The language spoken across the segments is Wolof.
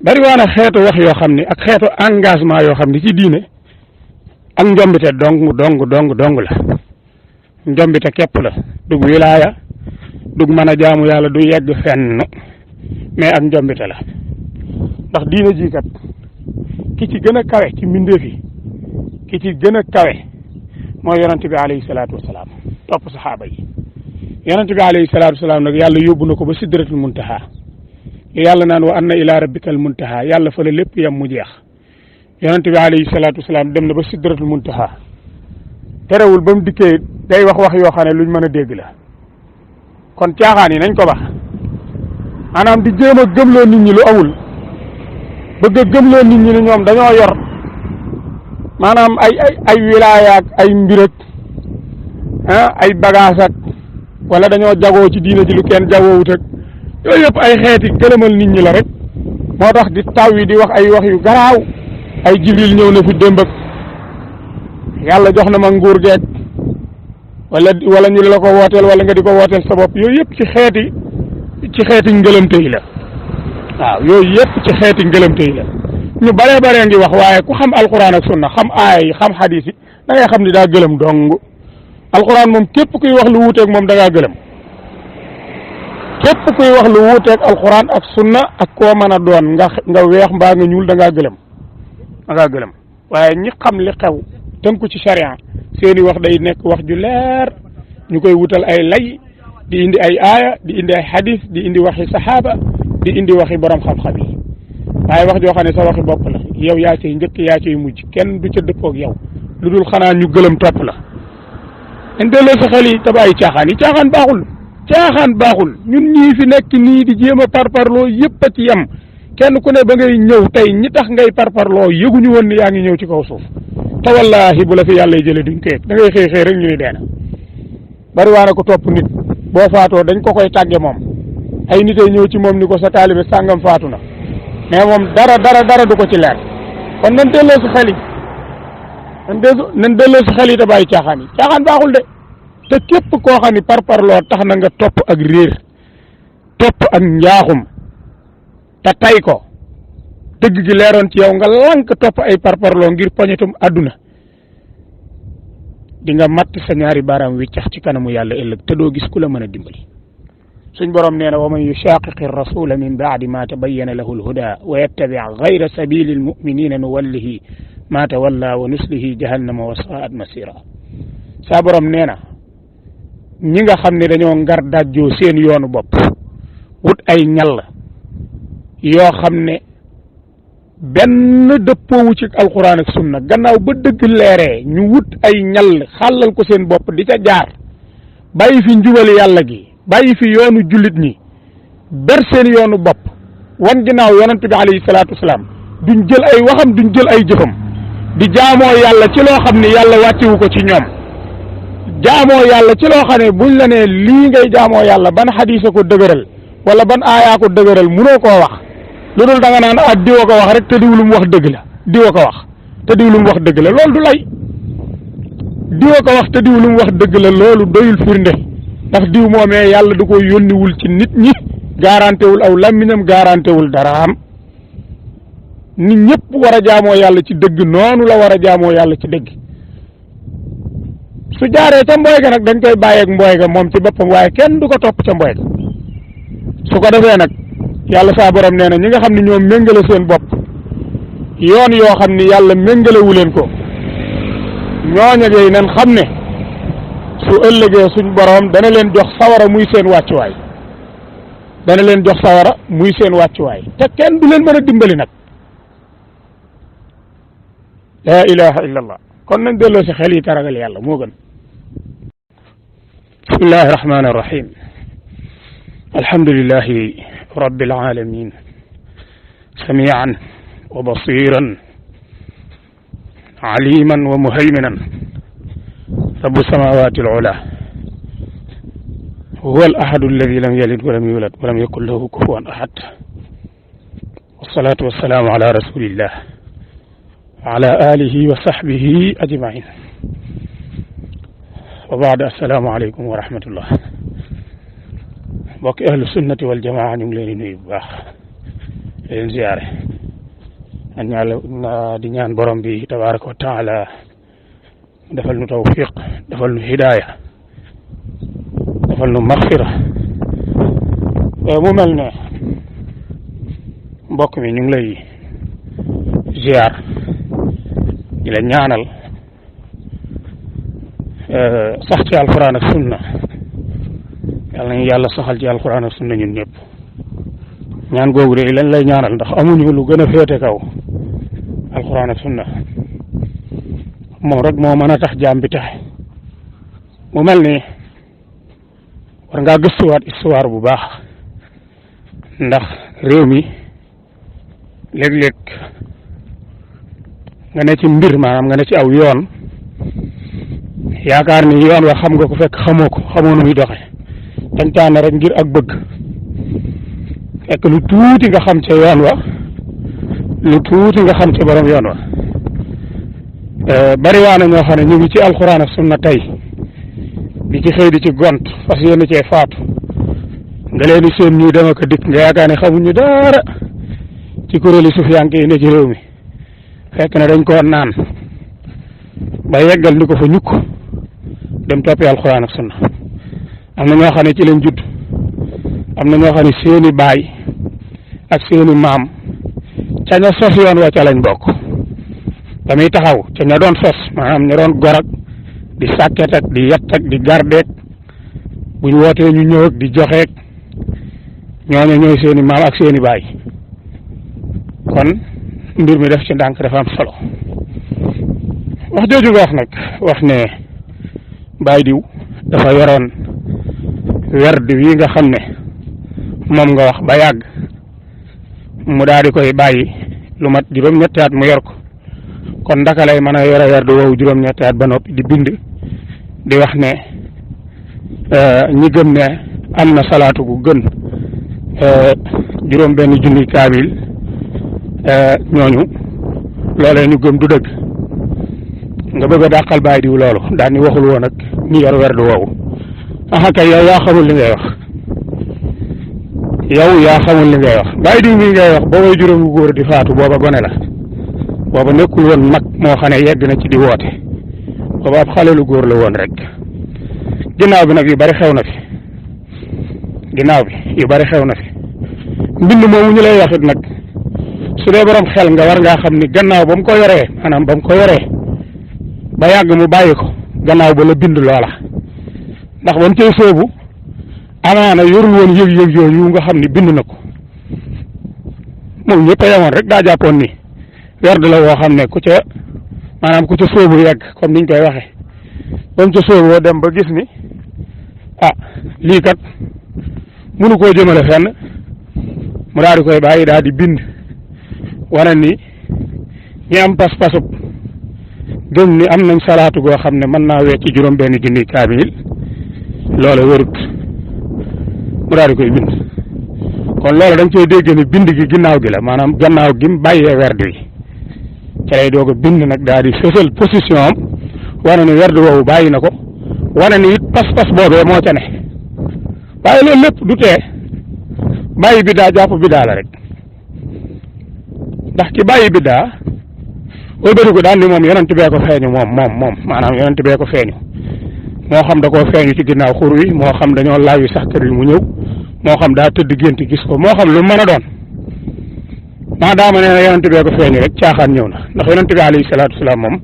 bari waa na xeetu wax yoo xam ne ak xeetu engagement yoo xam ne ci diine ak njombite dong la njombite képp la dug wilaaya dug mën a jaamu yàlla du yegg fenn mais ak njombite la ndax diine ji kat ki ci gën a kawe ci mbindeef yi ki ci gën a kawe mooy yonent bi alayhi salaatu wasalaam topp saxaaba yi yonent bi alayhi salaatu wasalaam nag yàlla yóbbu na ko ba sidratul muntaha yàlla naan wa anna ila rabbikal muntaha yàlla fa la lépp yam mu jeex yonent bi alayhi salaatu wasalaam dem na ba sidratul muntaha terewul ba mu dikkee day wax yoo xam ne luñ mën a dégg la kon caaxaan yi nañ ko bax maanaam di jéem a gëmloo nit ñi lu amul bëgg a gëmloo nit ñi ni ñoom dañoo yor maanaam ay wilaaya ak ay mbir ak ay bagage ak wala dañoo jagoo ci diina ji lu kenn jagoowut ak yooyu yëpp ay xeeti gëlëmal nit ñi la rek moo tax di taw yi di wax ay wax yu garaaw ay jibril ñëw na fi démb ak yàlla jox na ma nguur geeg wala ñu la ko wooteel wala nga di ko wooteel sa bopp yooyu yëpp ci xeeti ngëlëmte yi la waaw yooyu yëpp ci xeeti ngëlëmte yi la ñu baree ngi wax waaye ku xam alquran ak sunna xam aaya yi xam xadiis yi da ngay xam ni daa gëlëm dong alquran moom képp kuy wax lu wuuteeg moom da ngaa gëlëm képp kuy wax lu wuuteeg alquran ak sunna ak koo mën a doon nga weex mbaa nga ñuul da ngaa gëlëm waaye ñi xam li xew tënku ci sharia seeni wax day nekk wax ju leer ñu koy wutal ay lay di indi ay aaya di indi ay xadiis di indi waxi saxaaba di indi waxi borom xam-xam yi waaye wax joo xam ne sa waxi bopp la yow yaa cay njëkk yaa cay mujj kenn du ca dëppoog yow lu dul xanaa ñu gëlëm topp la dañ delloo sa xel yi te bàyyi caaxaan baaxul ñun ñii fi nekk nii di jéem a parparloo yëpp a ci yem kenn ku ne ba ngay ñëw tey ñi tax ngay parparloo yëguñu woon ni yaa ngi ñëw ci kaw suuf te wallaahi bu la fi yàlla jëlee duñ ko yëg da ngay xëy rek ñu ni deena bari waa na ko topp nit boo faatoo dañ ko koy tàgge moom ay nit ay ñëw ci moom ni ko sa taalibe sàngam faatu na mais moom dara du ko ci leer kon nan delloo si xel yi nan delloo si xel yi te bàyyi caaxaan baaxul de te képp koo xam ni parparloo tax na nga topp ak réer topp ak njaaxum te tay ko dëgg gi leeroon ci yow nga lànk topp ay parparloo ngir poñetum àdduna di nga matt sa ñaari baaraam wiccax ci kanamu yàlla ëllëg te doo gis ku la mën a dimbali suñ borom nee na wa man yushaqiqi rasula min baadi ma tabayyana lahu alhuda wa yattabi gayra sabili almuminina nuwallihi ma tawalla wa nuslihi jahannama wa saat masira saa borom nee na ñi nga xam ne dañoo ngar dajjoo seen yoonu bopp wut ay ñall yoo xam ne benn dëppoowu ci alquran ak sunna gannaaw ba dëgg leeree ñu wut ay ñall xàllal ko seen bopp di ca jaar bàyyi fi njubali yàlla gi bàyyi fi yoonu jullit ñi ber seen yoonu bopp wan ginnaaw yonent bi alayhi salaatu wasalaam duñ jël ay waxam duñ jël ay jëfam di jaamoo yàlla ci loo xam ne yàlla wàccewu ko ci ñoom jaamoo yàlla ci loo xam ne buñ la nee lii ngay jaamoo yàlla ban xadiisa ko dëgëral wala ban aayaa ko dëgëral munoo koo wax lu dul da nga naan ah diwa ko wax rek te diw lu mu wax dëgg la diwa ko wax te diw lu mu wax dëgg la loolu du lay diwa ko wax te diw lu mu wax dëgg la loolu doyul firnde ndax diw moomee yàlla du ko yónniwul ci nit ñi garanté wul aw làmmiñam garanté wul daraam nit ñëpp war a jaamoo yàlla ci dëgg noonu la war a jaamoo yàlla ci dëgg su jaaree ca mbooy ga nag dañ koy bàyyeeg mbooy ga moom ci boppam waaye kenn du ko topp ca mbooy ga su ko defee nag yàlla saa borom nee na ñi nga xam ne ñoom méngale seen bopp yoon yoo xam ni yàlla méngalewu leen ko ñooña dey nan xam ne su ëllëgee suñ borom dana leen jox sawara muy seen wàccuwaay te kenn du leen mën a dimbali nag la ilaha illa allah kon nañ delloo si xel yi taragal yàlla moo gën bismillahi irrahmani irrahim alhamdulillahi rabbil alamin samian wa basiran aliman wa muhayminan rabbu samawati alula huwa al ahadu alladi lam yalid walam yulad walam yakun lahu kufuwan ahad wassalatu wassalamu ala rasulillah wa ala alihi wa sahbihi ajmain wa baad assalaamu aleykum wa rahmatullah mbokki ahlu sunnati wal jamaa ñu ngi leen di nuyu bu baax leen ziyaare di ñaan borom bi tabaraka wa taala defal nu tawfiq defal nu hidaaya defal nu maxfira mu mel ne mbokk mi ñu ngi lay ziar di la ñaanal sax ci alquran ak sunna yàlla nañu yàlla saxal ci alquran ak sunna ñun ñëpp ñaan googu de lañ lay ñaanal ndax amuñu lu gën a féete kaw alquran ak sunna moom rek moo mën a tax jaam bi taxe mu mel ni war ngaa gëstuwaat histoire bu baax ndax réew mi léeg-léeg nga ne ci mbir maanaam nga ne ci aw yoon yaakaar ni yoon wa xam nga ko fekk xamoo nu muy doxe dañ tànn rek ngir ak bëgg fekk lu tuuti nga xam ca yoon wa lu tuuti nga xam ca borom yoon wa bari waa na ñoo xam ne ñu ngi ci alxuraan ak sunna tey di ci xëy di ci gont fas yéene cee faatu nga leen di seen ñuy dema ko dikk nga yaakaar ne xamuñu dara ci kuréeli sufiyanke yi ne ci réew mi fekk na dañ koo naan ba yeggal ni ko fa ñukk dem toppi alxuraan ak sunna am na ñoo xam ne ci leen judd am na ñoo xam ne seeni baay ak seeni maam ca ña sos yoon wa ca lañ bokk damuy taxaw ca ña doon sos maanaam ña doon gorak di sàkket ak di yett ak di gardeek buñ wootee ñu ñëw ak di joxeek ñooñu ñooy seeni maam ak seeni baay kon mbir mi def ci ndànk dafa am solo wax jooju nga wax nag wax ne baay diw dafa yoroon werd wi nga xam ne moom nga wax ba yàgg mu daal di koy bàyyi lu mat juróom-ñetti at mu yor ko kon ndaka lay mën a yore werd woowu juróom-ñetti at ba noppi di bind di wax ne ñi gëm ne am na salaatu gu gën juróom benn junni kaamil ñooñu loolee ñu gëm du dëgg nga bëgg a dàqal bàyyi diw loolu daal ni waxul woon ak ñi yor werd woowu aha kay yow yaa xamul li ngay wax bàyyi diw mi ngay wax ba way juróom gu góor di faatu booba gone la booba nekkul woon mag moo xam ne yegg na ci di woote booba ab xale lu góor la woon rek ginnaaw bi nag yu bari xew na fi mbind moomu ñu lay waxit nag su dee borom xel nga war ngaa xam ni gannaaw ba mu ko yoree maanaam ba mu ko yoree ba yàgg mu bàyyi ko gannaaw ba la bind loola ndax ba mu cay sóobu amaana yorul woon yëg-yëg yooyu nga xam ni bind na ko moom ñëpp a yemoon rek daa jàppoon ni werd la woo xam ne ku ca sóobu yegg comme niñ koy waxe ba mu ca sóoboo dem ba gis ni lii kat mënu koo jëmale fenn mu daal di koy bàyyi daal di bind wane ni ñi am pas-pasub gëm ni am nañ salaatu goo xam ne mën naa wecc ci juróom benn junni kaamil loola wërut mu daal di koy bind kon loolu dañ koy dégg ni bind gi ginnaaw gi la maanaam gannaaw gi mu bàyyee werd wi ca lay doog a bind nag daal di fësal position am wane ni werd woowu bàyyi na ko wane ni it pas-pas boobee moo ca ne waaye loolu lépp du tee bàyyi biddaa jàpp biddaa la rek ndax ki bàyyi biddaa wëlbati ko daan ni moom yonent bee ko feeñu moom maanaam yonent bee ko feeñu moo xam da koo feeñu ci ginnaaw xur wi moo xam dañoo laawi sax kër yi mu ñëw moo xam daa tëdd gént gis ko moo xam lu mën a doon maadaama nee na yonent bee ko feeñu rek caaxaan ñëw na ndax yonent bi alayhi salaatu wasalaam moom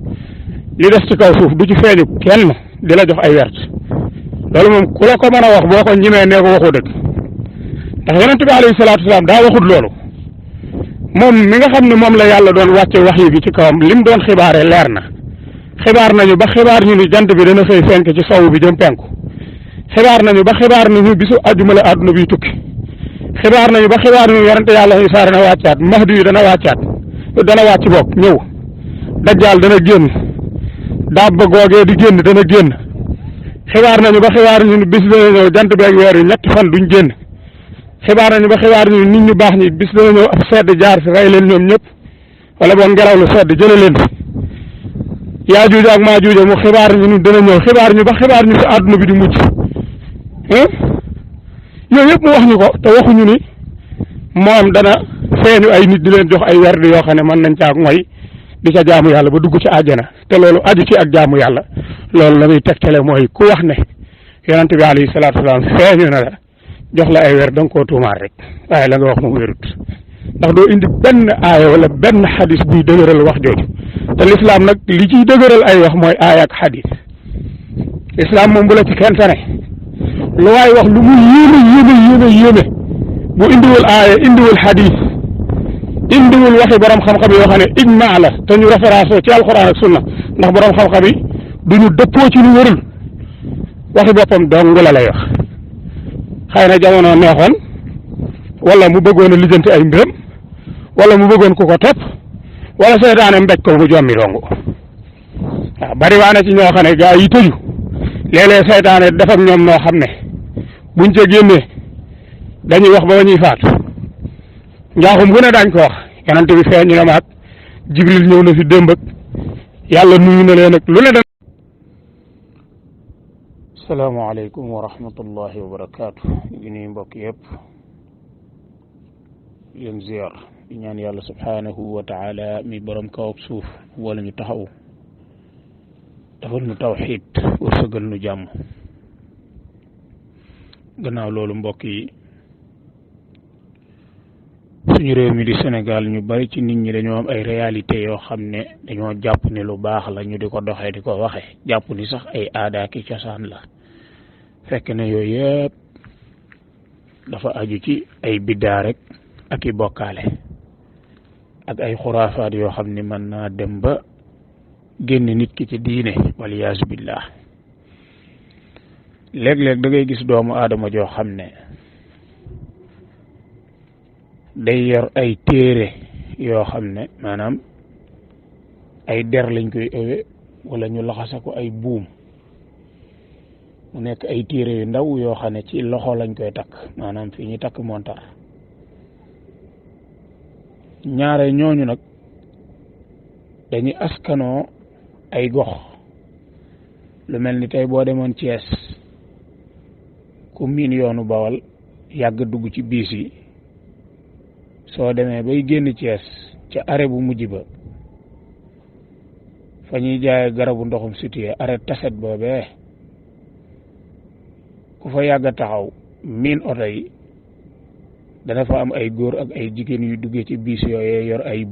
li des ci kaw suuf du ci feeñu kenn di la jox ay wert loolu moom ku la ko mën a wax boo ko ñimee nee ko waxu dëgg ndax yonent bi alayhi salaatu wasalaam daa waxut loolu moom mi nga xam ne moom la yàlla doon wàcce wax yi bi ci kawam lim doon xibaare leer na xibaar nañu ba xibaar ñu ni jant bi dana xëy fenk ci sowu bi jëm penku xibaar nañu ba xibaar nañu bisu àjjuma la àdduna biy tukki xibaar nañu ba xibaar ñu yonente yàlla Isaa dana wàccaat mahdi yi dana wàcc bokk ñëw dajjaal dana génn dabba googee di génn dana génn xibaar nañu ba xibaar ñu bis dana ñëw jant beeg weer yi ñetti fan duñ génn xibaar nañu ba xibaar ñu nit ñu baax ñi bis dana ñëw ab sedd jaar fi rey leen ñoom ñëpp wala boog ngelaw lu sedd jële leen fi yaa juuja ak maa juuja mu xibaar ñu ni dana ñëw xibaar ñu ba xibaar ñu fi àdduna bi di mujj yooyu yëpp mu wax ñu ko te waxuñu ni moom dana feeñu ay nit di leen jox ay werd yoo xam ne mën nañ caa mooy di ca jaamu yàlla ba dugg ci àjjana te loolu aju ci ak jaamu yàlla loolu la muy tegtale mooy ku wax ne yonent bi alayhi salaatu wasalaam feeñu na la jox la ay werd da nga koo tuumaal rek waaye la nga wax moom wérut ndax doo indi benn aaya wala benn xadis buy dëgëral wax jooju te lislaam nag li ciy dëgëral ay wax mooy aaya ak xadis lislaam moom bu la ci kenn tane lu waay wax lu mu yéeme bu indiwul aaya indiwul xadis indiwul waxi borom xam-xam yoo xam ne ijmaa la te ñu référence ci alquran ak sunna ndax borom xam-xam yi du ñu dëppoo ci lu wërul waxi boppam dong la lay wax xëy na jamono neexoon wala mu bëggoon a lijjanti ay mbiram wala mu bëggoon ku ko topp wala seytaane mbéj ko mu jommi dong waaw bari waa na ci ñoo xam ne gaa yi tëju léeg-léeg seytaane def ak ñoom noo xam ne buñ ca génnee dañuy wax ba ñuy faatu njaaxum gu ne daañ ko wax yonent bi feeñ na ma ak jibril ñëw na fi démb ak yàlla nuyu na leen ak lu ne. asalaamaaleykum wa rahmatullahi wa barakaatu. di nuyu mbokk yëpp leen ziar di ñaan yàlla subhanahu wa taala mi borom kaw ak suuf wala ñu taxaw defal nu tawxiid wërsëgal nu jàmm. gannaaw loolu mbokk yi suñu réew mi di Sénégal ñu bari ci nit ñi dañoo am ay réalité yoo xam ne dañoo jàpp ne lu baax la ñu di ko doxee di ko waxe jàpp ni sax ay aada ki cosaan la fekk ne yooyu yëpp dafa aju ci ay biddaa rek ak i bokkaale ak ay xuraafaat yoo xam ne mën naa dem ba génn nit ki ci diine waliyaasu billah. léeg-léeg da ngay gis doomu aadama joo xam ne day yor ay téere yoo xam ne maanaam ay der lañ koy ëwe wala ñu laxasa ko ay buum mu nekk ay téere yu ndaw yoo xam ne ci loxo lañ koy takk maanaam fii ñu takk montar ñaare ñooñu nag dañuy askanoo ay gox lu mel ni tey boo demoon Thiès ku miin yoonu Bawal yàgg dugg ci biis yi soo demee bay génn Thiès ca arrêt bu mujj ba fa ñuy jaaye garabu ndoxum situé arrêt taset boobee ku fa yàgg a taxaw miin oto yi dana fa am ay góor ak ay jigéen yu duggee ci biis yooyee yor ay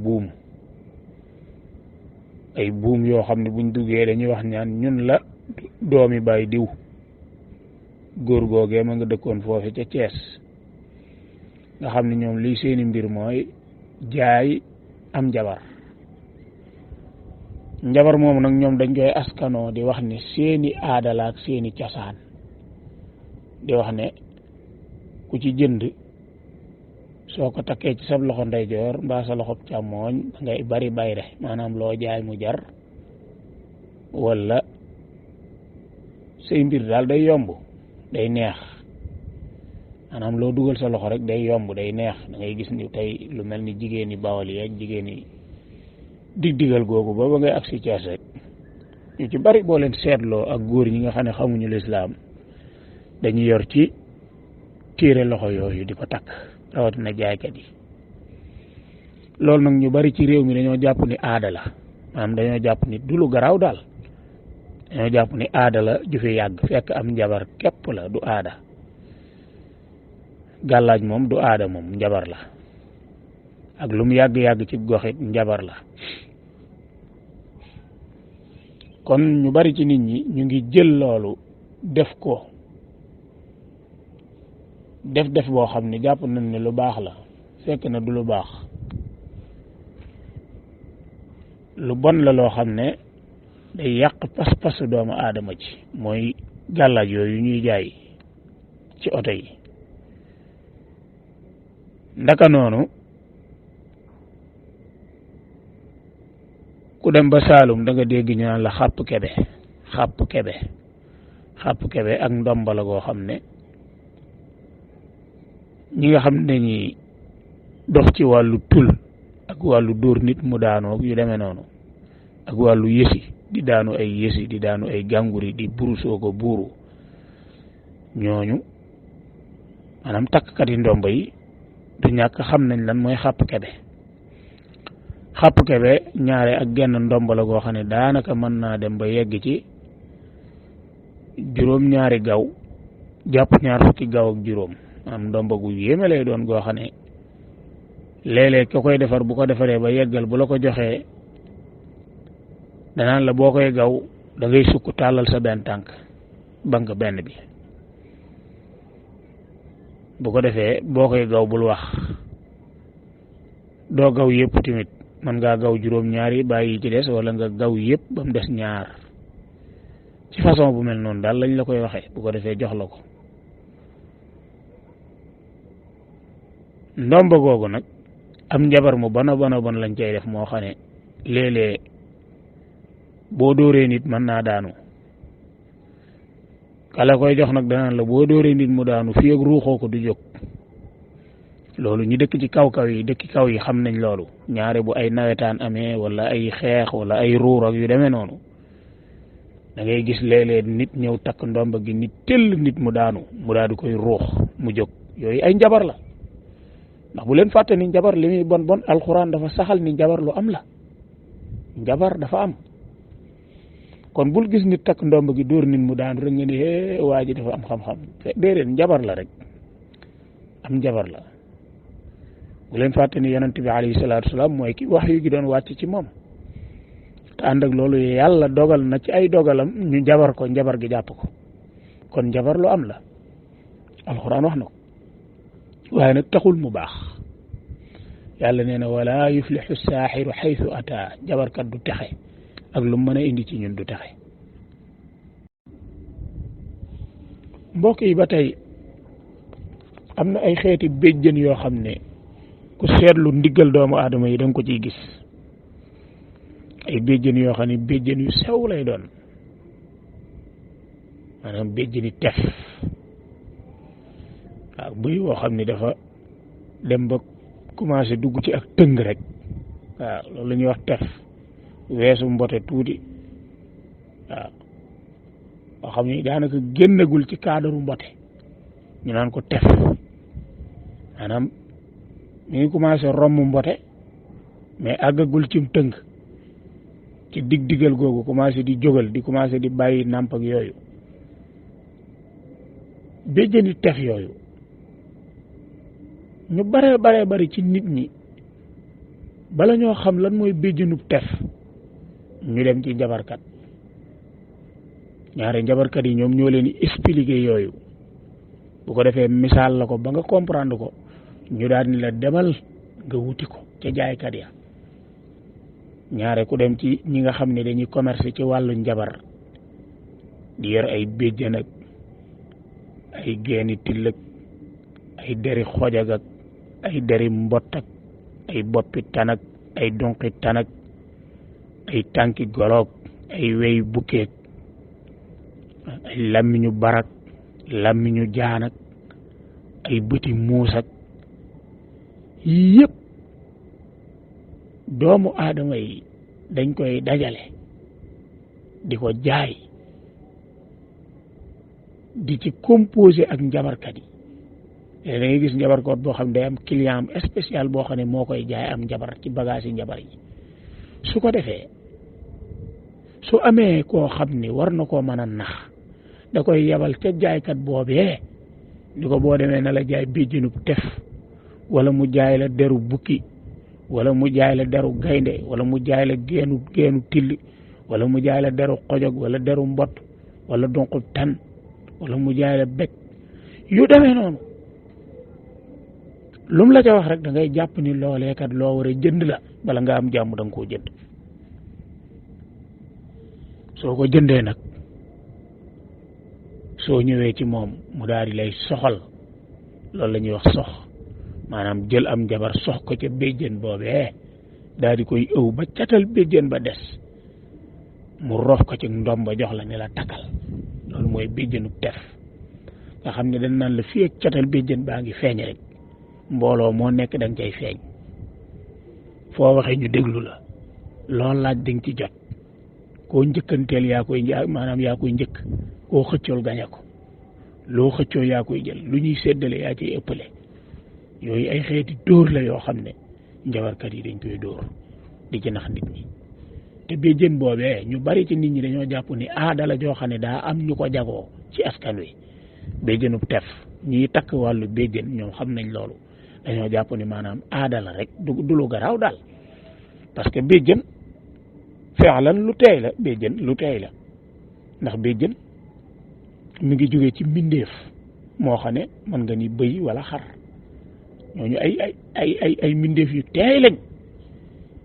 buum yoo xam ne buñ duggee dañuy wax ñaan ñun la doomi baay diw góor googee ma nga dëkkoon foofu ca Thiès nga xam ne ñoom lii seeni mbir mooy jaay am njabar moomu nag ñoom dañ koy askanoo di wax ne seeni aada la ak seeni cosaan di wax ne ku ci jënd soo ko takkee ci sa loxo ndeyjoor mbaa sa loxo càmmooñ da ngay bari bayre maanaam loo jaay mu jar wala say mbir daal day yomb day neex maanaam loo dugal sa loxo rek day yomb day neex da ngay gis ni tey lu mel ni jigéen ñi Bawol yi ak jigéen ñi dig-digal googu ba ngay agsi Cees rek ñu ci bari boo leen seetloo ak góor ñi nga xam ne xamuñu lislaam dañuy yor ci téere loxo yooyu di ko takk rawatina jaaykat yi. loolu nag ñu bari ci réew mi dañoo jàpp ni aada la maanaam dañoo jàpp ni du lu garaaw daal dañoo jàpp ni aada la ju fi yàgg fekk am njabar képp la du aada. gàllaaj moom du aada moom njabar la ak lu mu yàgg-yàgg ci goxit njabar la. kon ñu bari ci nit ñi ñu ngi jël loolu def ko def boo xam ne jàpp nañ ne lu baax la fekk na du lu baax lu bon la loo xam ne day yàq pas-pasu doomu aadama ci mooy gàllaaj yooyu ñuy jaay ci oto yi. ndaka noonu ku dem ba Saalum da nga dégg ñu naan la xàpp kebe ak ndomba la goo xam ne ñi nga xam ne ñi dox ci wàllu tul ak wàllu dóor nit mu daanoo yu demee noonu ak wàllu yësi di daanu ay yësi di daanu ay gànguri di burusoo ko buuru ñooñu maanaam takkkat yi ndomba yi du ñàkk xam nañ lan mooy xàpp kebe ñaare ak genn ndomba la goo xam ne daanaka mën naa dem ba yegg ci juróom ñaari gaw jàpp ñaar fukki gaw ak juróom am ndomba gu yéeme lay doon goo xam ne léeg-léeg ko koy defar bu ko defaree ba yeggal bu la ko joxee danaan la boo koy gaw da ngay sukk tàllal sa benn tànk bank benn bi bu ko defee boo koy gaw bul wax doo gaw yëpp tamit man ngaa gaw juróom ñaari bàyyi ci des wala nga gaw yëpp ba mu des ñaar ci façon bu mel noonu daal lañ la koy waxee bu ko defee jox la ko ndomba googu nag am njabar mu bon lañ cay def moo xam ne léeg-léeg boo dóoree nit mën naa daanu kala koy jox nag danaan la boo dóoree nit mu daanu fii ak ruuxoo ko du jóg loolu ñi dëkk ci kaw yi xam nañ loolu ñaare bu ay nawetaan amee wala ay xeex wala ay ruur ak yu demee noonu da ngay gis léeg-léeg nit ñëw takk ndomba gi nit tëll nit mu daanu mu daal di koy ruux mu jóg yooyu ay njabar la ndax bu leen fàtte ni njabar li muy bon alxuraan dafa saxal ni njabar lu am la njabar dafa am kon bul gis nit takk ndomba gi dóor nit mu daanu rek nga ni waa ji dafa am xam-xam déedéet njabar la rek am njabar la bu leen fàtte ni yonent bi alayhi salaatu wasalaam mooy ki wax yu gi doon wàcc ci moom te ànd ak loolu yàlla dogal na ci ay dogalam ñu njabar ko njabar gi jàpp ko kon njabar lu am la alxuraan wax na ko waaye nag taxul mu baax yàlla nee na wala yuflixu saaxiru xaytu ata jabarkat du texe ak lu mën a indi ci ñun du texe mbokk yi ba tey am na ay xeeti béjjën yoo xam ne ku seetlu ndiggal doomu aadama yi da nga ko ciy gis ay béjjën yoo xam ne béjjën yu sew lay doon maanaam béjjëni tef waaw buy woo xam ne dafa dem ba commencé dugg ci ak tëng rek waaw loolu la ñuy wax tef weesu mbote tuuti waaw boo xam ne daanaka génnagul ci cadre mbote ñu naan ko tef maanaam mi ngi commencé romb mbote mais àggagul cim tëng ci dig-digal googu commencé di jógal di commencé di bàyyi nàmp ak yooyu béjjëni tef yooyu ñu bare bari ci nit ñi bala ñoo xam lan mooy béjjënub tef ñu dem ci njabarkat ñaare njabarkat yi ñoom ñoo leen di expliquer yooyu bu ko defee misaal la ko ba nga comprendre ko ñu daal ni la demal nga wuti ko ca jaaykat ya ñaare ku dem ci ñi nga xam ne dañuy commerce ci wàllu njabar di yor ay béjjën ak ay geeni till ak ay deri xojag ak ay deri mbott ak ay boppi tanak ay donqi tanak ay tànki goloog ay wey bukkeeg ay lammiñu barak lammiñu jaanak ay bëti muusak yëpp doomu aadama yi dañ koy dajale di ko jaay di ci composé ak njabarkat yi da ngay gis njabarkat boo xam ne day am client am spécial boo xam ne moo koy jaay am njabar ci bagage yi njabar yi su ko defee su amee koo xam ni war na koo mën a nax da koy yebal ca jaaykat boobee ni ko boo demee na la jaay béjjënub tef wala mu jaay la deru bukki wala mu jaay la deru gaynde wala mu jaay la geenu till wala mu jaay la deru xojog wala deru mbott wala donqub tan wala mu jaay la bekk yu demee noonu lum la ca wax rek da ngay jàpp ni loolee kat loo war a jënd la bala nga am jàmm da nga koo jënd soo ko jëndee nag soo ñëwee ci moom mu daal di lay soxal loolu la ñuy wax sox maanaam jël am njabar sox ko ca béjjën boobee daal di koy ëw ba catal béjjën ba des mu rof ko ci ndomba jox la ne la takkal loolu mooy béjjënu tef nga xam ne dañ naan la fii ak catal béjjën baa ngi feeñ rek mbooloo moo nekk da nga cay feeñ foo waxee ñu déglu la loolu laaj dañ ci jot koo njëkkanteel yaa koy njëkk koo xëccool gañe ko loo xëccoo yaa koy jël lu ñuy séddale yaa ciy ëppale yooyu ay xeeti dóor la yoo xam ne njabarkat yi dañ koy dóor di ci nax nit ñi te béjjën boobee ñu bari ci nit ñi dañoo jàpp ni aada la joo xam ne daa am ñu ko jagoo ci askan wi béjjënub tef ñiy takk wàllu béjjën ñoom xam nañ loolu dañoo jàpp ni maanaam aada la rek du lu garaaw daal parce que béjjën feexlan lu teey la béjjën lu teey la ndax béjjën mi ngi jógee ci mbindeef moo xam ne mën nga ni bëy wala xar ñooñu ay mbindeef yu teey lañ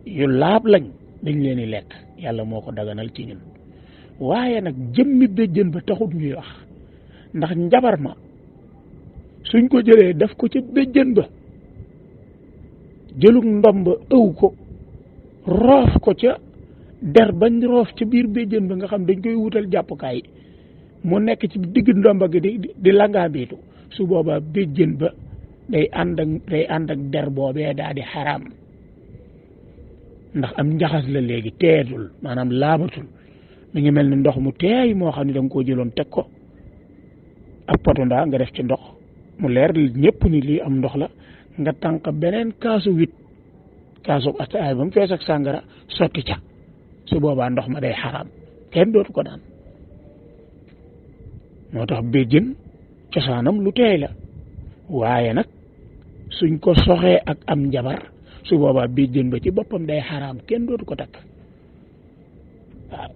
yu laab lañ dañ leen di lekk yàlla moo ko daganal ci ñun waaye nag jëmmi béjjën ba taxut ñuy wax ndax njabar ma suñ ko jëlee def ko ca béjjën ba jëlug ndomb ëw ko roof ko ca der bañ roof ca biir béjjën ba nga xam dañ koy wutal jàppukaay mu nekk ci digg ndomba gi di langaabiitu su boobaa béjjën ba day ànd ak der boobee daa di xaraam ndax am njaxas la léegi teetul maanaam laabatul mi ngi mel ni ndox mu teey moo xam ne da nga koo jëloon teg ko ab poto ndaa nga def ci ndox mu leer ñëpp ni lii am ndox la nga tànk beneen kaasu ataay ba mu fees ak sàngara sotti ca su boobaa ndox ma day xaraam kenn dootu ko naan moo tax béjjën cosaanam lu teey la waaye nag suñ ko soxee ak am njabar su boobaa béjjën ba ci boppam day xaraam kenn dootu ko takk waaw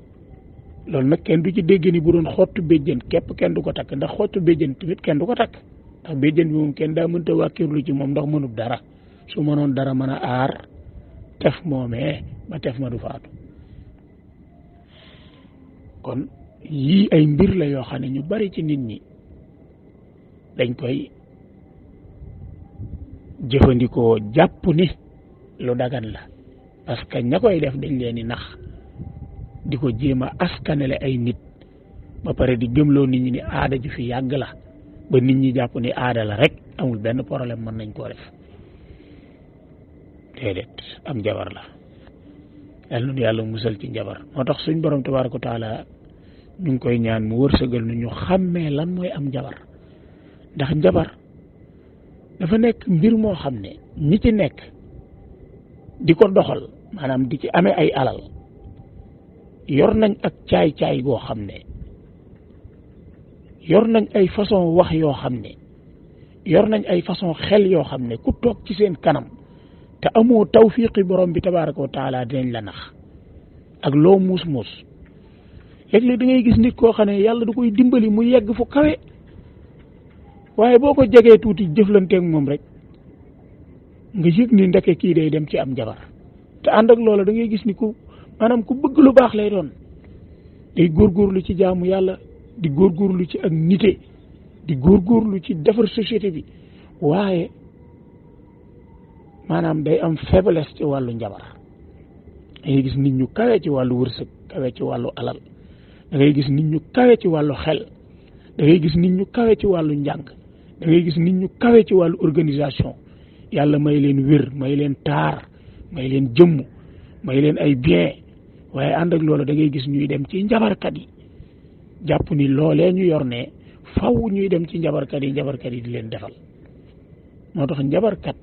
loolu nag kenn du ci dégg ni bu doon xottu béjjën képp kenn du ko takk ndax xottu béjjën tamit kenn du ko takk ndax béjjën bi moom kenn daa mënta wàkkirlu ci moom ndax mënut dara su mënoon dara mën a aar tef moomee ba tef ma du faatu kon yii ay mbir la yoo xam ne ñu bari ci nit ñi dañ koy jëfandikoo jàpp ni lu dagan la parce que ña koy def dañ leen di nax di ko jéem a askanele ay nit ba pare di gëmloo nit ñi ni aada ju fi yàgg la ba nit ñi jàpp ni aada la rek amul benn problème mën nañ koo def déedéet am njabar la yàlla nu yàlla musal ci njabar moo tax suñ borom tabaaraka wa taala ñu ngi koy ñaan mu wërsëgal nu ñu xàmmee lan mooy am njabar ndax njabar dafa nekk mbir moo xam ne ñi ci nekk di ko doxal maanaam di ci amee ay alal yor nañ ak caay-caay goo xam ne yor nañ ay façon wax yoo xam ne yor nañ ay façon xel yoo xam ne ku toog ci seen kanam te amoo tawfiqi borom bi tabaaraka wa taala dinañ la nax ak loo muus muus léeg-léeg da ngay gis nit koo xam ne yàlla da koy dimbali mu yegg fu kawe waaye boo ko jegee tuuti jëflanteeg moom rek nga yëg ni ndeke kii day dem ci am njabar te ànd ak loola da ngay gis ni ku maanaam ku bëgg lu baax lay doon day góorgóorlu ci jaamu yàlla di góorgóorlu ci ak nite di góorgóorlu ci defar société bi waaye maanaam day am faiblesse ci wàllu njabar da ngay gis nit ñu kawe ci wàllu wërsëg kawe ci wàllu alal da ngay gis nit ñu kawe ci wàllu xel da ngay gis nit ñu kawe ci wàllu njàng da ngay gis nit ñu kawe ci wàllu organisation yàlla may leen wér may leen taar may leen jëmm may leen ay bien waaye ànd ak loolu da ngay gis ñuy dem ci njabarkat yi jàpp ni loolee ñu yor ne faw ñuy dem ci njabarkat yi di leen defal moo tax njabarkat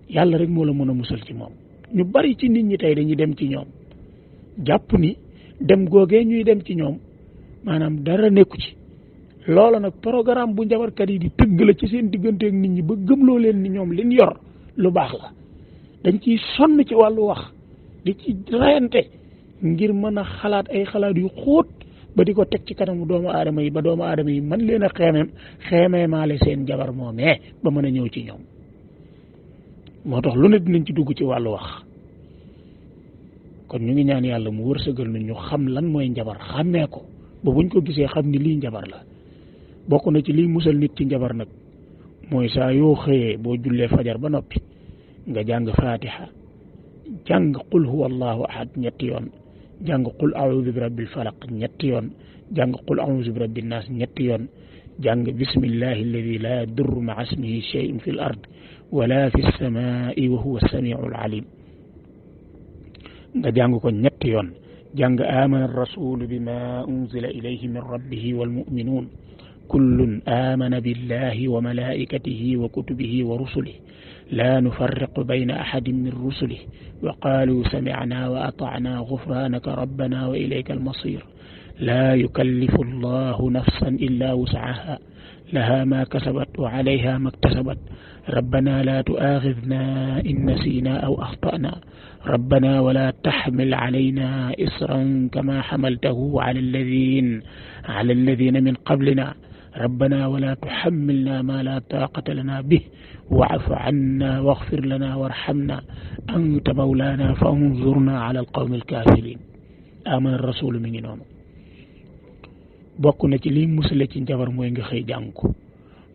yàlla rek moo la mën a musal ci moom ñu bari ci nit ñi tey dañuy dem ci ñoom jàpp ni dem googee ñuy dem ci ñoom maanaam dara nekku ci loola nag programme bu njabarkat yi di tëgg la ci seen digganteeg nit ñi ba gëmloo leen ni ñoom liñ yor lu baax la dañ ciy sonn ci wàllu wax di ci rayante ngir mën a xalaat ay xalaat yu xóot ba di ko teg ci kanamu doomu aadama yi ba doomu aadama yi man leen a xeemeemaale seen jabar moomee ba mën a ñëw ci ñoom moo tax lu ne dinañ ci dugg ci wàllu wax kon ñu ngi ñaan yàlla mu wërsëgal nu ñu xam lan mooy njabar xàmmee ko ba buñ ko gisee xam ni lii njabar la bokk na ci lii musal nit ci njabar nag mooy saa yoo xëyee boo jullee fajar ba noppi nga jàng fatiha jàng qul huwa allahu ahad ñetti yoon jàng qul a'udhu bi rabbil falaq ñetti yoon jàng qul a'udhu bi rabbin nas ñetti yoon jàng bismillahi alladi la yadurru ma'a ismihi shay'un fil ard wala fi samaa'i wa huwa as-sami'ul alim nga jàng ko ñetti yoon jàng amana ar-rasulu bima unzila ilayhi min rabbihi wal mu'minun كل آمن بالله وملائكته وكتبه ورسله لا نفرق بين أحد من رسله وقالوا سمعنا وأطعنا غفرانك ربنا وإليك المصير لا يكلف الله نفسا إلا وسعها لها ما كسبت وعليها ما اكتسبت ربنا لا تؤاخذنا إن نسينا أو أخطأنا ربنا ولا تحمل علينا إصرا كما حملته على الذين من قبلنا ربنا ولا تحملنا ما لا طاقة لنا به واعف عنا واغفر لنا وارحمنا أنت مولانا فانظرنا على القوم الكافرين آمن الرسول من نونو bokku na ci li musale ci njabar moy nga xey jang ko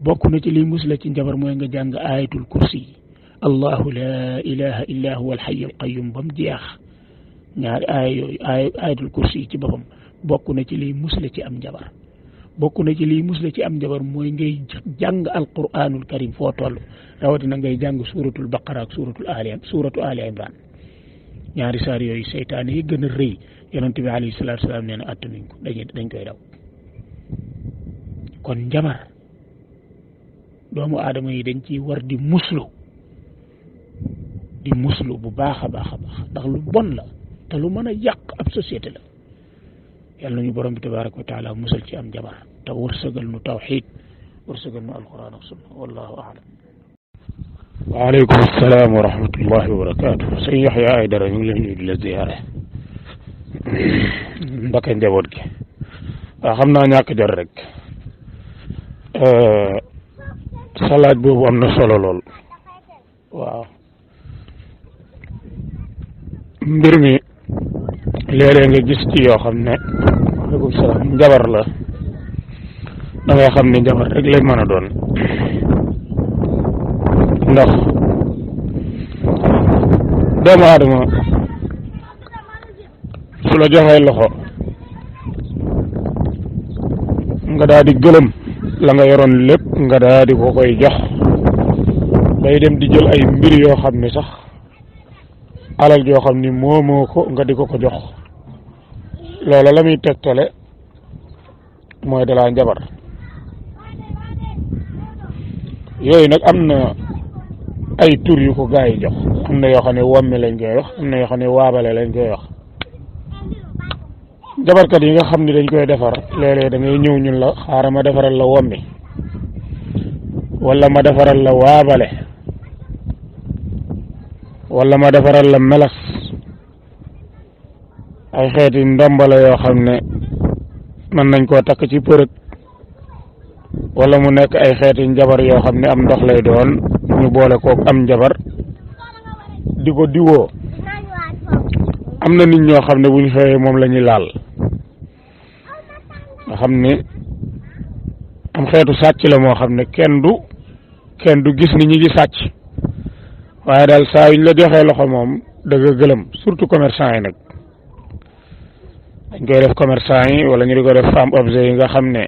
bokku na ci li musale ci njabar moy nga jang ayatul kursi الله لا إله إلا هو الحي القيوم بام جياخ ñaari ayatul kursi ci bopam bokku na ci li musale ci am njabar bokku na ci li musale ci am njabar moy ngay jang alquranul karim fo tollu rawati na ngay jang suratul baqara ak suratu ali imran ñaari saar yoy seytaane yi gëna reuy yonent bi alayhi salatu wasalam neena attanuñ ko dañ koy daw kon njabar doomu aadama yi dañ ci war di muslu bu baaxa baaxa baax ndax lu bon la te lu mën a yàq ab société la yàlla nañu borom bi tabaraka wa taala musal ci am njabar te wërsëgal nu tawxid wërsëgal nu alquran ak sunna wallahu a'lam waaleykum assalam wa rahmatullahi wa barakatuh sëñ Yaxya Aydara ñu ngi leen di la ziyaare mbaka njaboot gi waaw xam naa ñàkk jot rek sa laaj boobu am na solo lool waaw mbir mi léeg-léeg nga gis ci yoo xam ne waaleykum salaam njabar la da ngay xam ne njabar rek lay mën a doon ndax doomu aadama su la joxee loxo nga daal di gëlëm la nga yoroon lépp nga daal di ko koy jox day dem di jël ay mbir yoo xam ne sax alal joo xam ni moomoo ko nga di ko ko jox loola la muy tegtale mooy dalaa njabar yooyu nag am na ay tur yu ko gaa yi jox am na yoo xam ne wàmme lañ koy wax am na yoo xam ne waabale lañ koy wax jabarkat yi nga xam ne dañ koy defar léeg-léeg da ngay ñëw ñun la xaaral ma defaral la wàmme wala ma defaral la waabale wala ma defaral la melas ay xeeti ndombala yoo xam ne mën nañ koo takk ci përëg wala mu nekk ay xeeti njabar yoo xam ne am ndox lay doon ñu boole kook am njabar di ko diwoo am na nit ñoo xam ne buñ xëyee moom la ñuy laal nga xam ne am xeetu sàcc la moo xam ne kenn du gis ni ñi ngi sàcc waaye daal saa yuñ la joxee loxo moom dëgg gëlëm surtout commerçant yi nag dañ koy def commerçant yi wala ñu di ko def femme objet yi nga xam ne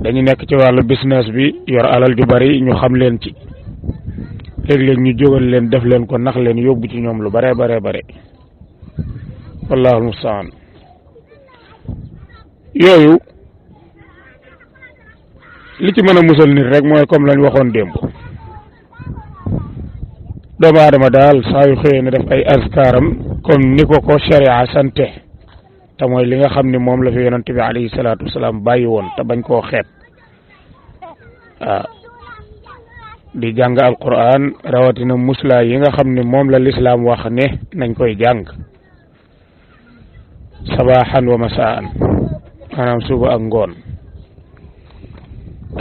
dañu nekk ci wàllu business bi yor alal ju bari ñu xam leen ci léeg-léeg ñu jógal leen def leen ko nax leen yóbbu ci ñoom lu bare wallahu almustaan yooyu li ci mën a musal nit rek mooy comme lañ waxoon démb doomu aadama daal saa yu xëyee na def ay azkaaram comme ni ko sharia sante te mooy li nga xam ni moom la fi yonent bi alayhi salaatu wasalaam bàyyi woon te bañ koo xeeb waaw di jàng alquran rawatina musla yi nga xam ne moom la lislaam wax ne nañ koy jàng sabaxan wa masaan maanaam suba ak ngoon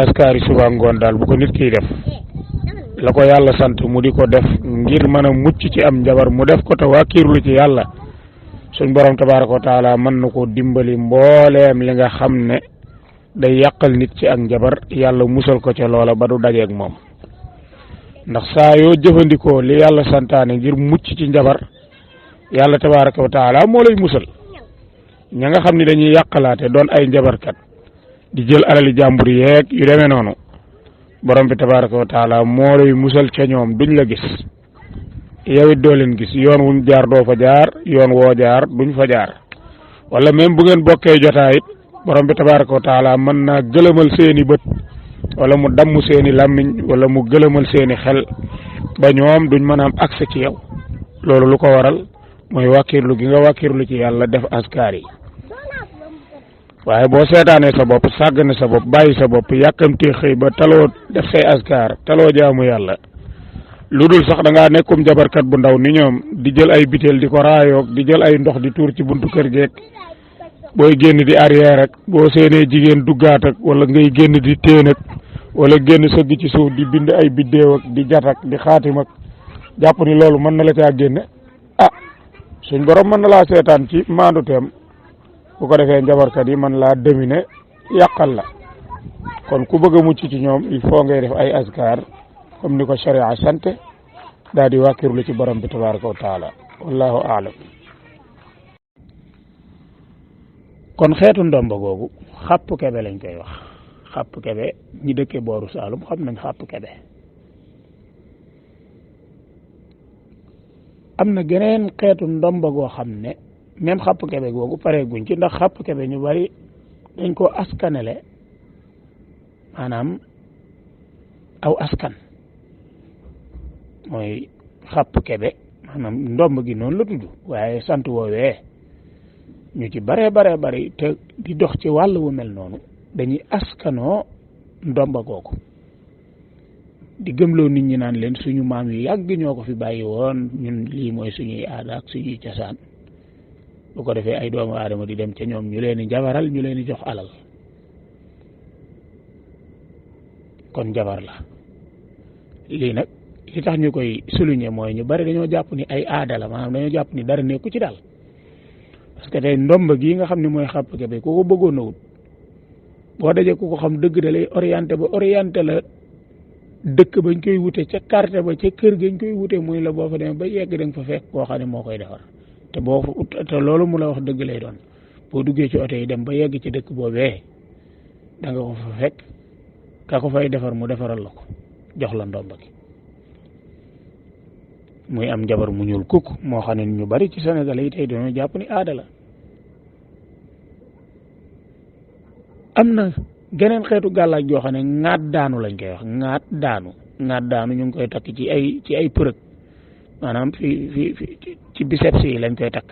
askari suba ak ngoon daal bu ko nit kiy def la ko yàlla sant mu di ko def ngir mën a mucc ci am njabar mu def ko te wàkkiirlu ci yàlla suñ borom tabaraka wa taala mën na ko dimbali mbooleem li nga xam ne day yàqal nit ci ak njabar yàlla musal ko ca loola ba du dajeeg moom ndax saa yoo jëfandikoo li yàlla santaane ngir mucc ci njabar yàlla tabaraka wa taala moo lay musal ña nga xam ni dañuy yàqalaate doon ay njabarkat di jël alali jàmbur yeeg yu demee noonu borom bi tabaraka wa taala moo lay musal ca ñoom duñ la gis yow it doo leen gis yoon wuñ jaar doo fa jaar yoon woo jaar duñ fa jaar wala même bu ngeen bokkee jotaay it borom bi tabaaraka wa taala mën naa gëlëmal seeni bët wala mu damm seeni làmmiñ wala mu gëlëmal seeni xel ba ñoom duñ mën a am accès ci yow. loolu lu ko waral mooy wàkkirlu gi nga wàkkirlu ci yàlla def askar yi waaye boo seetaanee sa bopp sàggane sa bopp bàyyi sa bopp yàkkamtee xëy ba taloo def say askar taloo jaamu yàlla lu dul sax da ngaa nekkum jabarkat bu ndaw ni ñoom di jël ay biteel di ko raayoog di jël ay ndox di tuur ci buntu kër geek booy génn di arrière ak boo seenee jigéen duggaat ak wala ngay génn di téen ak wala génn sëgg ci suuf di bind ay biddéew ak di jat ak di xaatim ak jàpp ni loolu mën na la caa génne suñ borom mën na laa seetaan ci maandu teem bu ko defee njabarkat yi mën laa dominer yàqal la kon ku bëgg a mucc ci ñoom il faut ngay def ay askar comme ni ko sharia sante daal di wàkkirlu ci borom bi tabaraka wa taala wallahu aalam. kon xeetu ndomba googu xàpp kebe lañ koy wax xàpp kebe ñi dëkkee booru Saalum xam nañ xàpp kebe. am na geneen xeetu ndomba goo xam ne même xàpp kebe googu pare guñ ci ndax xàpp kebe ñu bari dañ ko askanele maanaam aw askan mooy xàpp kebe maanaam ndomb gi noonu la tudd waaye sant woowee ñu ci bare bari te di dox ci wàll wu mel noonu dañuy askanoo ndomba googu di gëmloo nit ñi naan leen suñu maam yu yàgg ñoo ko fi bàyyi woon ñun lii mooy suñuy aada ak suñuy cosaan bu ko defee ay doomu aadama di dem ca ñoom ñu leen di jabaral ñu leen di jox alal kon jabar la lii nag li tax ñu koy souligner mooy ñu bari dañoo jàpp ni ay aada la maanaam dañoo jàpp ni dara nekku ci daal parce que tey ndomba gii nga xam ne mooy xàpp kebe ku ko bëggoon a wut boo dajee ku ko xam dëgg da lay orienté la dëkk bañ koy wute ca carte ba ca kër gañ koy wute muy la boo fa demee ba yegg da nga fa fekk koo xam ne moo koy defar te loolu mu la wax dëgg lay doon boo duggee ci oto yi dem ba yegg ci dëkk boobee da nga ko fa fekk ka ko fay defar mu defaral la ko jox la ndomba gi muy am jabar mu ñuul kukk moo xam ne ñu bari ci Sénégal yi tey dañoo jàpp ni aada la. am na geneen xeetu gàllaaj goo xam ne ŋaat daanu lañ koy wax ŋaat daanu ñu ngi koy takk ci ay përëg maanaam fi ci biceps yi lañ koy takk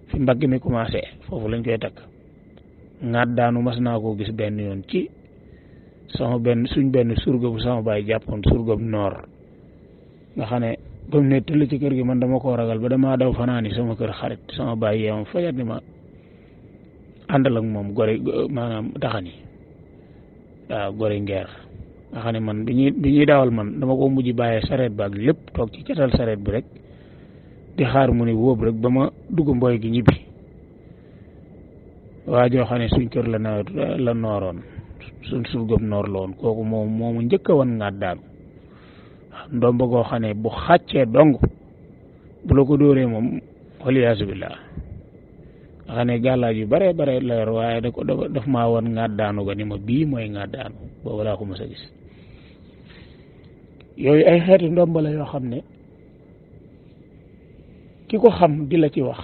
fi mbagg mi commencé foofu lañ koy takk ŋaat daanu mas naa koo gis benn yoon ci suñ benn surga bu sama baay jàppoon surga bu noor nga xam ne ba mu ne tëll ci kër gi man dama koo ragal ba damaa daw fanaani sama kër xarit sama baay yeewam fajar ni ma àndal ak moom gore maanaam taxani waaw gore ngeer nga xam ne man bi ñuy daawal man dama ko mujj bàyyee sareet ba ak lépp toog ci catal sareet bi rek di xaar mu ne wóob rek ba ma dugg mboy gi ñibbi waa joo xam ne suñ kër la nooroon suñ surgam noor la woon kooku moomu njëkk a wan ngaat daanu ndomba goo xam ne bu xàccee dong bu la ko dóoree moom waliyaasu billah nga xam ne gàllaaj yu bare la yor waaye daf maa woon ngaat daanu ga ni ma bii mooy ngaat daanu boobu laa ko mës a gis yooyu ay xeeti ndomba la yoo xam ne ki ko xam di la ci wax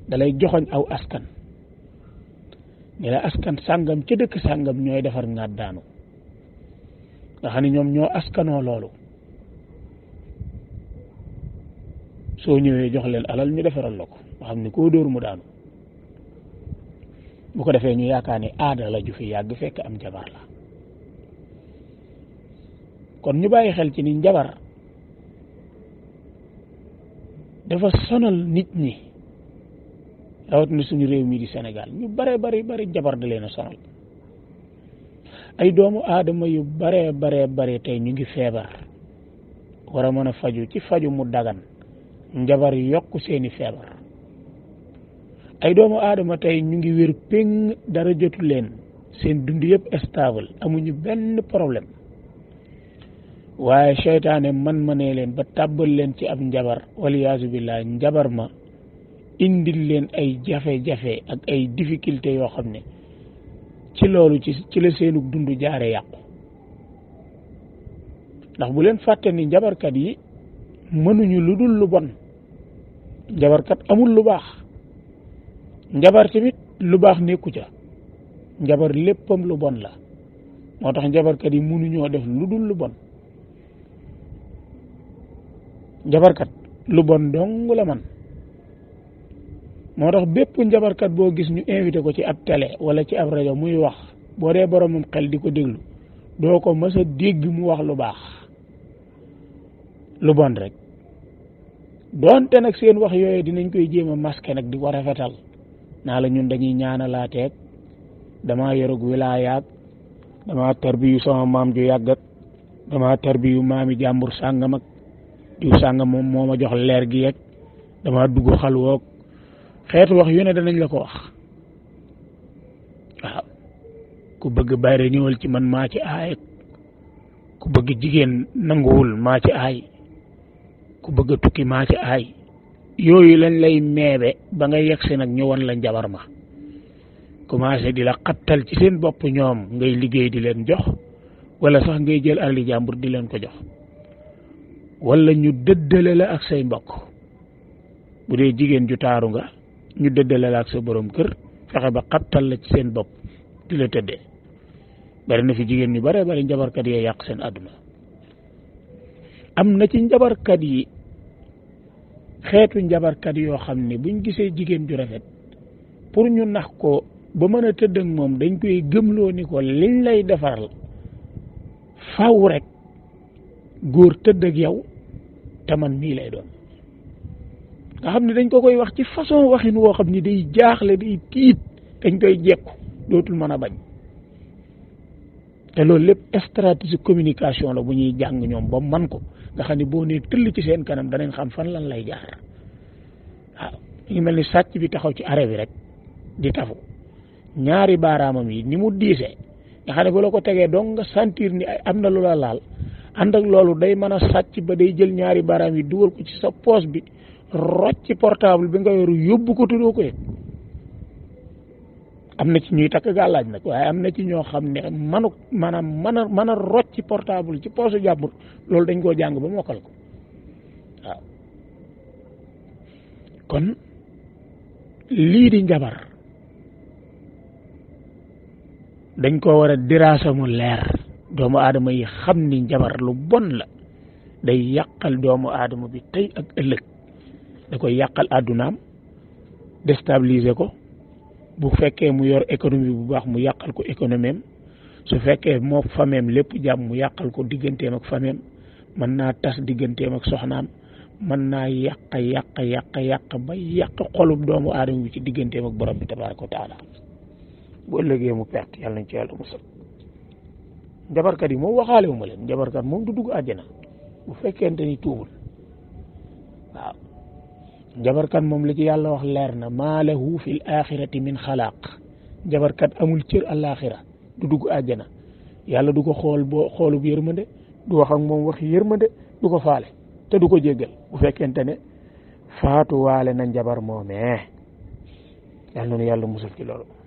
dalay joxoñ aw askan ne la askan sàngam ca dëkk sàngam ñooy defar ngaat daanu nga xam ne ñoom ñoo askanoo loolu soo ñëwee jox leen alal ñu defaral la ko nga xam ne koo dóor mu daanu bu ko defee ñu yaakaar ne aada la ju fi yàgg fekk am jabar la kon ñu bàyyi xel ci ni njabar dafa sonal nit ñi rawatina suñu réew mi di Sénégal ñu bari jabar da leen a sonal ay doomu aadama yu bare tey ñu ngi feebar war a mën a faju ci faju mu dagan njabar yokk seeni feebar ay doomu aadama tey ñu ngi wér péng dara jotu leen seen dund yëpp stable amuñu benn problème waaye seytaane man-manee leen ba tàbbal leen ci ab njabar waliyaasu billah njabar ma indil leen ay jafe-jafe ak ay difficulté yoo xam ne ci loolu ci la seenu dund jaare yàqu ndax bu leen fàtte ni njabarkat yi mënuñu lu dul lu bon njabarkat amul lu baax njabar tamit lu baax nekku ca njabar léppam lu bon la moo tax njabarkat yi mënuñoo def lu dul lu bon njabarkat lu bon dong la man moo tax bépp njabarkat boo gis ñu invité ko ci ab télé wala ci ab rajo muy wax boo dee boromam xel di ko déglu doo ko mës a dégg mu wax lu baax lu bon rek doonte nag seen wax yooyu dinañ koy jéem a masqué nag di ko rafetal naa la ñun dañuy ñaanalaateeg damaa yorug wilaayaat damaa tarbiyu sama maam ju yàggat damaa tarbiyu maami jàmbur sàngam ak diw sàngam moom moo ma jox leer gi yeeg damaa dugg xalwoog xeetu wax yu ne danañ la ko wax waaw ku bëgg bayre ñëwal ci man maa ci aay ku bëgg jigéen nanguwul maa ci aay ku bëgg a tukki maa ci aay yooyu lañ lay meebe ba nga yegsi nag ñu wan la njabar ma commencé di la xattal ci seen bopp ñoom ngay liggéey di leen jox wala sax ngay jël alali jàmbur di leen ko jox wala ñu dëddale la ak say mbokk bu dee jigéen ju taaru nga ñu dëddale la ak sa borom kër fexe ba xattal la ci seen bopp di la tëddee bari na fi jigéen ñu bare bari njabarkat yee yàq seen àdduna am na ci njabarkat yi xeetu njabarkat yoo xam ne buñ gisee jigéen ju rafet pour ñu nax ko ba mën a tëdd ak moom dañ koy gëmloo ni ko liñ lay defaral faw rek góor tëdd ak yow te man mii lay doon nga xam ne dañ ko koy wax ci façon waxin woo xam ni day jaaxle day tiit dañ koy jekku dootul mën a bañ te loolu lépp stratégie communication la bu ñuy jàng ñoom ba man ko nga xam ne boo nee tëll ci seen kanam danañ xam fan lan lay jaar waaw ñu ngi mel ni sàcc bi taxaw ci arrêt bi rek di tafu ñaari baaraamam yi ni mu diisee nga xam ne bu la ko tegee donc nga sentir ni am na lu la laal ànd ak loolu day mën a sàcc ba day jël ñaari baaraam yi dugal ko ci sa poche bi rocc ci portable bi nga yoru yóbbu ko tuddoo ko yëg am na ci ñuy takk gàllaaj nag waaye am na ci ñoo xam ne mën a rocc ci portable ci poche jàmbur loolu dañ koo jàng ba mokkal ko waaw kon lii di njabar dañ ko war a diraasa mu leer doomu aadama yi xam ni njabar lu bon la day yàqal doomu aadama bi tey ak ëllëg da koy yàqal àddunaam déstabiliser ko bu fekkee mu yor économie bu baax mu yàqal ko économie am su fekkee moo fameem lépp jàmm mu yàqal ko digganteem ak fameem mën naa tas digganteem ak soxnaam mën naa yàq ba yàq xolub doomu aadama bi ci digganteem ak borom bi tabaaraka wa taala bu ëllëgee mu perte yàlla nañ ci yàlla musal njabarkat yi moom waxaale wu ma leen njabarkat moom du dugg àjjana bu fekkente ni tuubul waaw njabarkat moom li ci yàlla wax leer na maa lahu fil axirati min xalaaq njabarkat amul cër àllaaxira du dugg àjjana yàlla du ko xool boo xoolub yërmande du wax ak moom wax yërmande du ko faale te du ko jéggal bu fekkente ne faatu waale na njabar moomee yàlla na yàlla musal ci loolu